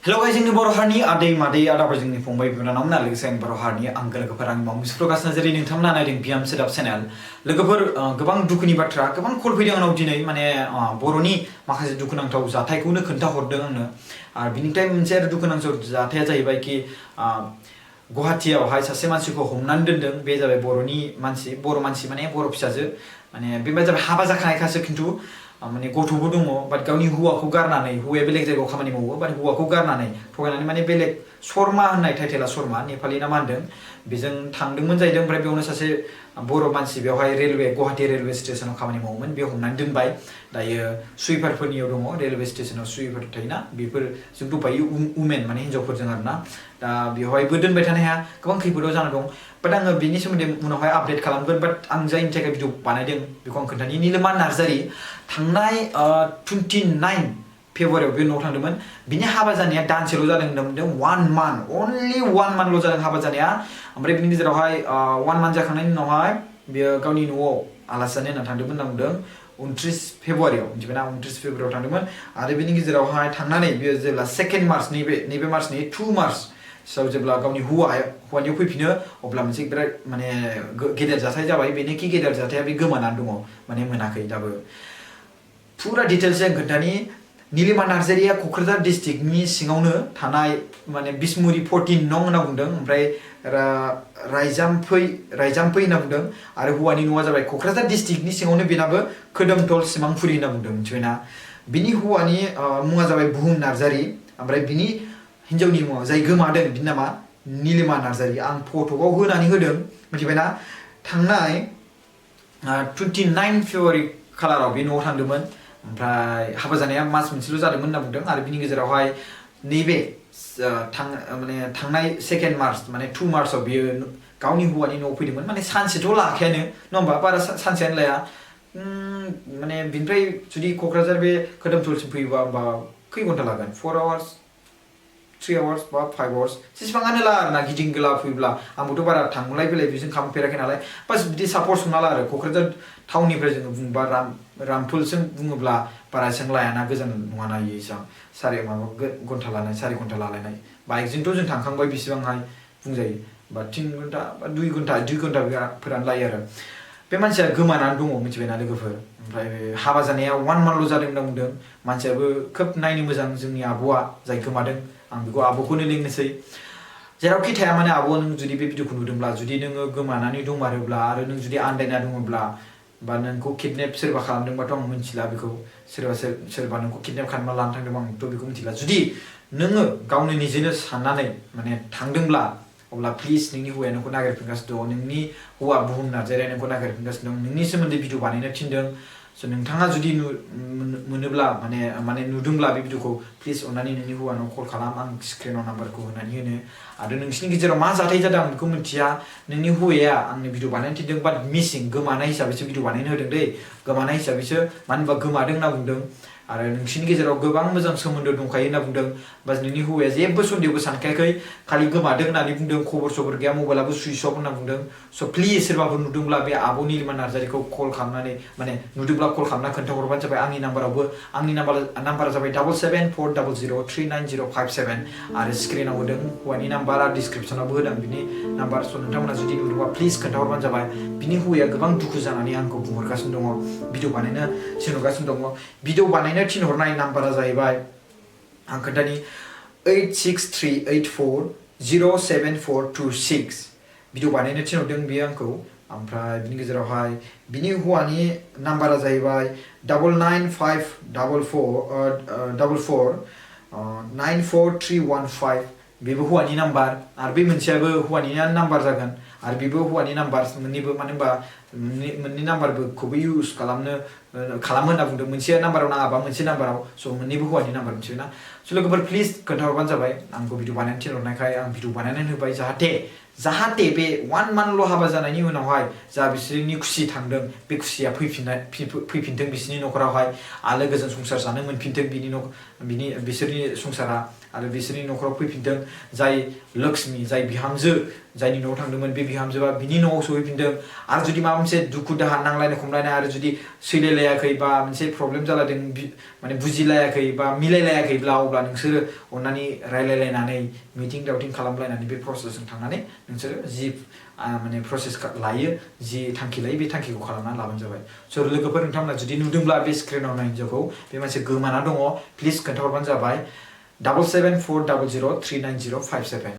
Hello guys, जोंनि बर' हारिनि आदै मादै आदाफोर जोंनि फंबाय बिनानावमोन आरो लोगोसे बर' हारिनि आंगो लोगोफोर आंनि मुं प्रकाश नार्जारि नोंथांमोना नायदों बियाम सोदाब चेनेल लोगोफोर गोबां दुखुनि बाथ्रा गोबां कल फैदों आंनाव दिनै माने बर'नि माखासे दुखुनांथाव जाथायखौनो खोन्थाहरदों आंनो आरो बिनिफ्राय मोनसे आरो दुखुनांथाव जाथाया जाहैबाय कि गुवाहाटीयावहाय सासे मानसिखौ हमनानै दोनदों बे जाबाय बर' मानसि माने बर' फिसाजो माने बेबायदि जाबाय हाबा जाखानायखासो खिन्थु माने गथ'बो दङ बाट गावनि हौवाखौ गारनानै हौवाया बेलेग जायगायाव खामानि मावो बाट हौवाखौ गारनानै थगायनानै माने बेलेग शर्मा होननाय टाइटेला शर्मा नेपालि ना मा होनदों बेजों थांदोंमोन जाहैदों ओमफ्राय बेयावनो सासे बर' मानसि बेवहाय गुवाहाटी रेलवे स्टेशनाव खामानि मावोमोन बे हमनानै दोनबाय दायो सुइपारफोरनियाव दङ रेलवे स्टेशनाव सुइपार थायोना बेफोर जों दंफायो उमेन माने हिन्जावफोरजों आरोना दा बेवहायबो दोनबाय थानो हाया गोबां खैफोदाव जाना दं बाट आङो बेनि सोमोन्दै उनावहाय आपडेट खालामगोन बाट आं जायनि थाखाय भिडिअ बानायदों बेखौ आं खोन्थानि निलिमा नार्जारि थांनाय 29 फेब्रुवारियाव बे न'आव थांदोंमोन बिनि हाबा जानाया दानसेल' जादों होनदों 1 month only 1 monthल' जादों हाबा जानाया ओमफ्राय बिनि गेजेरावहाय 1 month जाखांनायनि उनावहाय बियो गावनि न'आव आलासि जानो होनना थांदोंमोन होनना बुंदों 29 फेब्रुवारियाव मिथिबायना 29 फेब्रुवारियाव थांदोंमोन आरो बिनि गेजेरावहाय थांनानै बियो जेब्ला 2 मार्च नैबे मार्चनि 2 मार्च जेब्ला गावनि हौवानियाव फैफिनो अब्ला मोनसे बिराद माने गेदेर जाथाय जाबाय बेनोखि गेदेर जाथाया बे गोमानानै दङ माने मोनाखै दाबो फुरा डिटेल्स जों खोन्थानि निलिमा नार्जारिया क'क्राझार डिस्ट्रिक्टनि सिङावनो थानाय माने बिसमुरि 14 नं होनना बुंदों ओमफ्राय रायजामफै होनना बुंदों आरो हौवानि न'आ जाबाय क'क्राझार डिस्ट्रिक्टनि सिङावनो बेनाबो खोदोमथल सिमांफुरि होनना बुंदों मिथिबायना बिनि हौवानि मुङा जाबाय बुहुम नार्जारि ओमफ्राय बिनि हिन्जावनि मुङा जाय गोमादों बिनि नामा निलिमा नार्जारि आं फट'आव होनानै होदों मिथिबायना थांनाय 29 फेब्रुवारि खालाराव बे न'आव थांदोंमोन ओमफ्राय हाबा जानाया मास मोनसेल' जादोंमोन होनना बुंदों आरो बिनि गेजेरावहाय नैबे थांनाय 2 मार्च माने 2 मार्चआव बियो गावनि हौवानि न'आव फैदोंमोन माने सानसेथ' लाखायानो नङा होमबा बारा सानसेयानो लाया माने बिनिफ्राय जुदि क'क्राझार बे खोदोमथलसिम फैयोबा होमबा खै घन्टा लागोन 4 hours 3 hours बा 5 hours जेसेबाङानो ला आरोना गिदिंगोला फैब्ला आंबोथ' बारा थांलाय फैलाय बेजों खालामफेराखै नालाय बास बिदि सापर्ट हमना ला आरो क'क्राझार टाउननिफ्राय जोङो बुंबा रामफुलजों बुङोब्ला बारा एसेबां लायाना गोजान नङाना इयो एसेबां घन्टा लानाय 4 घन्टा लालायनाय बाइकजोंथ' जों थांखांबाय बेसेबांहाय बुंजायो बा 3 घन्टा बा 2 घन्टाफोरानो लायो आरो बे मानसिया गोमानानै दङ मिथिबायना लोगोफोर ओमफ्राय हाबा जानाया 1 monthल' जादों होनना बुंदों मानसियाबो खोब नायनो मोजां जोंनि आब'आ जाय गोमादों आं बेखौ आब'खौनो लिंनोसै जेरावखि थाया माने आब' नों जुदि बे भिडिअखौ नुदोंब्ला जुदि नोङो गोमानानै दंमारोब्ला आरो नों जुदि आन्दायना दङब्ला बा नोंखौ किडनेप सोरबा खालामदोंबाथ' आं मिथिला बेखौ सोरबा नोंखौ किडनेप खालामना लानो थांदोंबा आंथ' बेखौ मिथिला जुदि नोङो गावनो निजेनो साननानै माने थांदोंब्ला अब्ला प्लिज नोंनि हौवाया नोंखौ नागिरफिनगासिनो दं नोंनि हौवा बुहुम नार्जारिया नोंखौ नागिरफिनगासिनो दं नोंनि सोमोन्दै भिडिअ बानायनो थिनदों स' नोंथाङा जुदि मोनोब्ला माने नुदोंब्ला बे भिडिअखौ प्लिज अननानै नोंनि हौवानाव कल खालाम आं स्क्रिनाव नाम्बारखौ होनानै होनो आरो नोंसिनि गेजेराव मा जाथाय जादों आं बेखौ मिथिया नोंनि हौवाया आंनो भिडिअ बानायनो थिनदों बाट मिसिं गोमानाय हिसाबैसो भिडिअ बानायनो होदों दै गोमानाय हिसाबैसो मानो होनबा गोमादों होनना बुंदों आरो नोंसिनि गेजेराव गोबां मोजां सोमोन्दो दंखायो होनना बुंदों बास नोंनि हौवाया जेबो सन्देहबो सानखायाखै खालि गोमादों होननानै बुंदों खबर सबर गैया मबाइलाबो सुइच अफ होनना बुंदों स' प्लिज सोरबाफोर नुदोंब्ला बे आब' निलिमा नार्जारिखौ कल खालामनानै माने नुदोंब्ला कल खालामना खोन्थाहरबानो जाबाय आंनि नाम्बारा जाबाय 7740039057 आरो स्क्रिनाव होदों हौवानि नाम्बारा डिसक्रिपसनावबो होदों बिनि नाम्बार स' नोंथांमोना जुदि नुदोंबा प्लिज खोन्थाहरबानो जाबाय बिनि हौवाया गोबां दुखु जानानै आंखौ बुंहरगासिनो दङ भिडिअ बानायनो थिनहरगासिनो दङ भिडिअ बानायनो थिनहरनाय नाम्बारा जाहैबाय आं खोन्थानि 8638407426 भिडिअ बानायनो थिनहरदों बियो आंखौ ओमफ्राय बिनि गेजेरावहाय बिनि हौवानि नाम्बारा जाहैबाय 995444943315 बेबो हौवानि नाम्बार आरो बे मोनसेयाबो हौवानि नाम्बार जागोन आरो बेबो हौवानि नाम्बार मोननैबो मानो होनबा मोननै नाम्बारखौबो इउज खालामो होनना बुंदों मोनसे नाम्बाराव नाङाबा मोनसे नाम्बाराव स' मोननैबो हौवानि नाम्बार मिथिबायना स' लोगोफोर प्लिज खोन्थाहरबानो जाबाय आंखौ भिडिअ बानायनो थिनहरनायखाय आं भिडिअ बानायनानै होबाय जाहाथे बे 1 monthल' हाबा जानायनि उनावहाय जा बिसोरनि खुसि थांदों बे खुसिया फैफिनथों बिसोरनि न'खरावहाय आलो गोजोन संसार जानो मोनफिनथों बिसोरनि संसारा आरो बिसोरनि न'खराव फैफिनथों जाय लक्ष्मी जाय बिहामजो जायनि न'आव थांदोंमोन बे बिहामजोआ बिनि न'आव सहैफिनदों आरो जुदि माबा मोनसे दुखु दाहा नांलायनाय खमलायनाय आरो जुदि सैलायलायाखै बा मोनसे प्रब्लेम जालायदों माने बुजिलायाखै बा मिलायलायाखैब्ला अब्ला नोंसोरो अन्नानै रायलायलायनानै मिटिं दावटिं खालामलायनानै बे प्रसेसजों थांनानै नोंसोरो जि माने प्रसेस लायो जि थांखि लायो बे थांखिखौ खालामना लाबानो जाबाय स' लोगोफोर नोंथांमोना जुदि नुदोंब्ला बे स्क्रिनाव नाय हिन्जावखौ बे मानसि गोमाना दङ प्लिज खोन्थाहरबानो जाबाय 7740039057